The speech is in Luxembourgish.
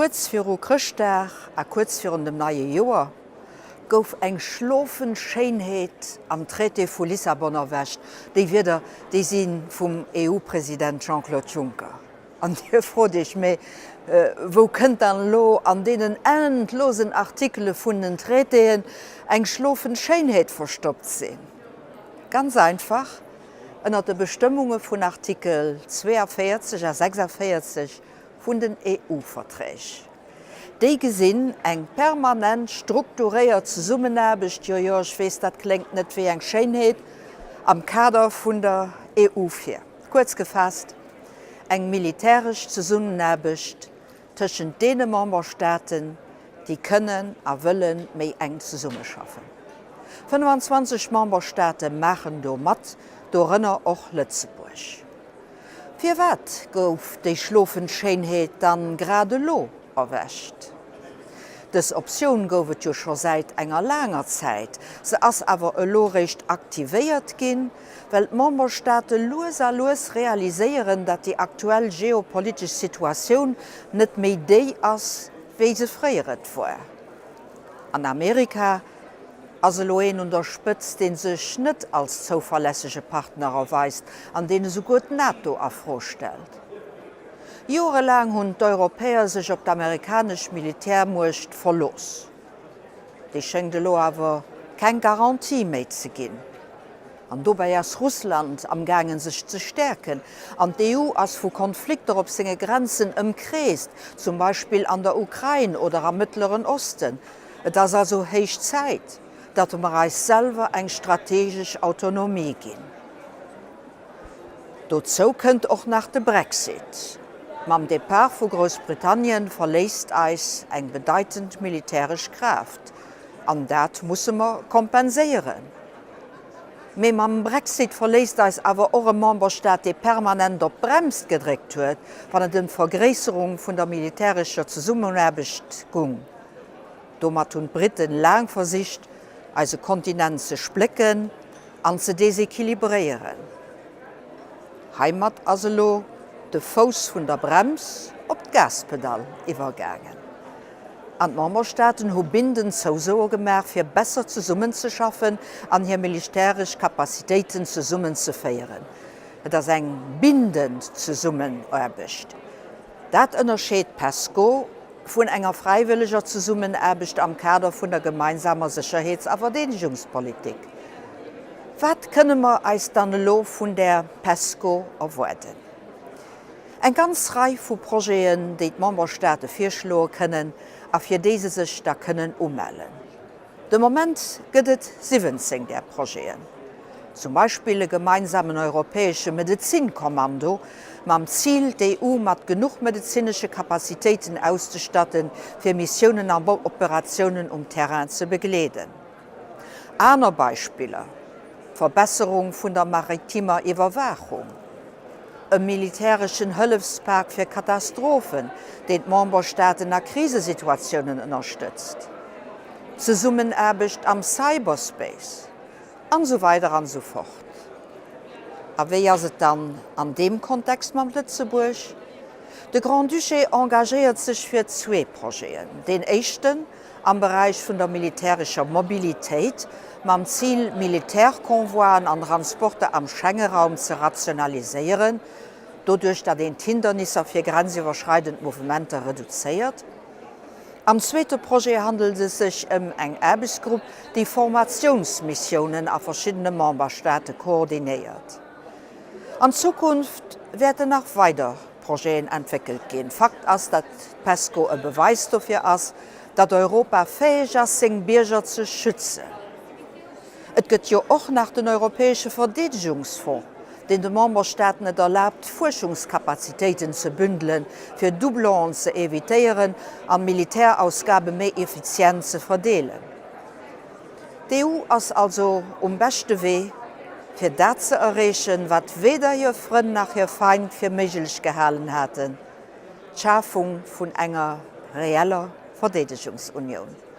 Kuerz viru Chrëschtdag a kuerz virun dem neie Joer gouf eng schlofend Schéinheet am Traité vu Lissabon erwächt. Déi Wierder, déi si vum EU-President Jean-Claude Juncker. An Dir frot Iech, Mee wou kënnt dann elo an deenen endlosen Artikele vun den Traitéen eng schlofend Schéinheet verstoppt sinn? Ganz einfach, ënnert de Bestëmmunge vun Artikel 42 a 46 vun den EU-Verträg. Déi gesinn eng permanent strukturéiert Zesummenaarbecht, jo, jo, ech weess, dat kléngt net wéi eng Schéinheet, am Kader vun der EU vir. Kuerz gefaasst, eng militäresch Zesummenaarbecht tëschent deene Memberstaaten, déi kënnen a wëlle méi enk zesummeschaffen. 25 Memberstaate maachen do mat, dorënner och Lëtzebuerg. Firwat gouf déi schlofend Schéinheet dann grad elo erwächt? Dës Optioun gouf et jo scho säit enger laanger Zäit, se ass awer elo réischt aktivéiert ginn, well d'Memberstaate lues a lues realiséieren, dat déi aktuell geopolitesch Situatioun net méi déi ass, wéi se fréier et war. An Amerika ass elo een un der Spëtzt, dee sech net als zouverlässege Partner erweist an deen esouguer d'NATO a Fro stellt. Jorelaang hunn d'Europäer sech op d'amerikanesch Militärmuecht verlooss. Déi schéngt elo awer keng Garantie méi ze ginn. An dobäi ass Russland am gaangen sech ze stäerken an d'EU ass vu Konflikter op senge Grenzen ëmkreest, zum Beispill an der Ukrain oder am Mëttleren Osten. Et ass also héich Zäit, datt mer eis selwer eng strategesch Autonomie ginn. Dozou kënnt och nach de Brexit. Mam Depart vu Groussbritannien verléisst eis eng bedeitend militäresch Kraaft, an dat musse mer kompenséieren. Mee mam Brexit verléisst eis awer och e Memberstaat, dee permanent op d'Brems gedréckt huet, wann et ëm d'Vergréisserung vun der militärescher Zesummenaarbecht gung. Domat hunn d'Briten laang versicht, eise Kontinent ze splécken an ze desequilibréieren. Heimat ass elo de Fouss vun der Brems op d'Gaspedall iwwergaangen. An d'Memberstaaten hu bindend Zousoe gemaach, fir besser zesummenzeschaffen an hir militäresch Capacitéiten zesummenzeféieren. Et ass eng bindend Zesummenaarbecht. Dat ënnerscheet d'PESCO vun enger fräiwëlleger Zesummenaarbecht am Kader vun der gemeinsamer Sécherheets a Verdeedegungspolitik. Wat kënne mer eis dann elo vun där PESCO erwaarden? Eng ganz Rei vu Projeten, déi d'Memberstaate virschloe kënnen a fir déi se sech da kënnen umellen. De Moment gëtt et 17 där Projeten. Zum Beispill e gemeinsamen europäesche Medezinkommando mam Zil, d'EU mat genuch medezinesche Capacitéiten auszestatten, fir Missiounen an Operatiounen um Terrain ze begleeden. Aner Beispiller, d'Verbesserung vun der maritimer Iwwerwaachung, e militäreschen Hëllefspak fir Katastrophen, deen d'Memberstaaten a Krisesituatiounen ënnerstëtzt, d'Zesummenaarbecht am Cyberspace, an esou weider an esou fort. A wéi ass et dann an deem Kontext mam Lëtzebuerg? De Grand-Duché engagéiert sech fir zwee Projeten. Deen éischten, am Beräich vun der militärescher Mobilitéit, mam Zil, Militärconvoien an Transporter am Schengeraum ze rationaliséieren, doduerch datt een d'Hindernisser fir grenziwwerschreidend Mouvementer reduzéiert. Am zweete Projet handelt et sech ëm eng Aarbechtsgrupp, déi Formatiounsmissiounen a verschiddene Memberstaate koordinéiert. An Zukunft wäerten nach weider Projeten entwéckelt ginn. Fakt ass, datt d'PESCO e Beweis dofir ass, datt Europa fäeg ass, seng Bierger ze schützen. Et gëtt jo och nach den Europäesche Verdeedegungsfong, deen de Memberstaaten et erlaabt, Fuerschungskapazitéiten ze bündelen, fir Doublonen ze evitéieren an d'Militärausgabe méi effizient ze verdeelen. D'EU ass also um beschte Wee, fir dat ze erreechen, wat weder hir Frënn nach hir Feind fir méiglech gehalen haten, d'Schafung vun enger reeller Verdeedegungsunioun.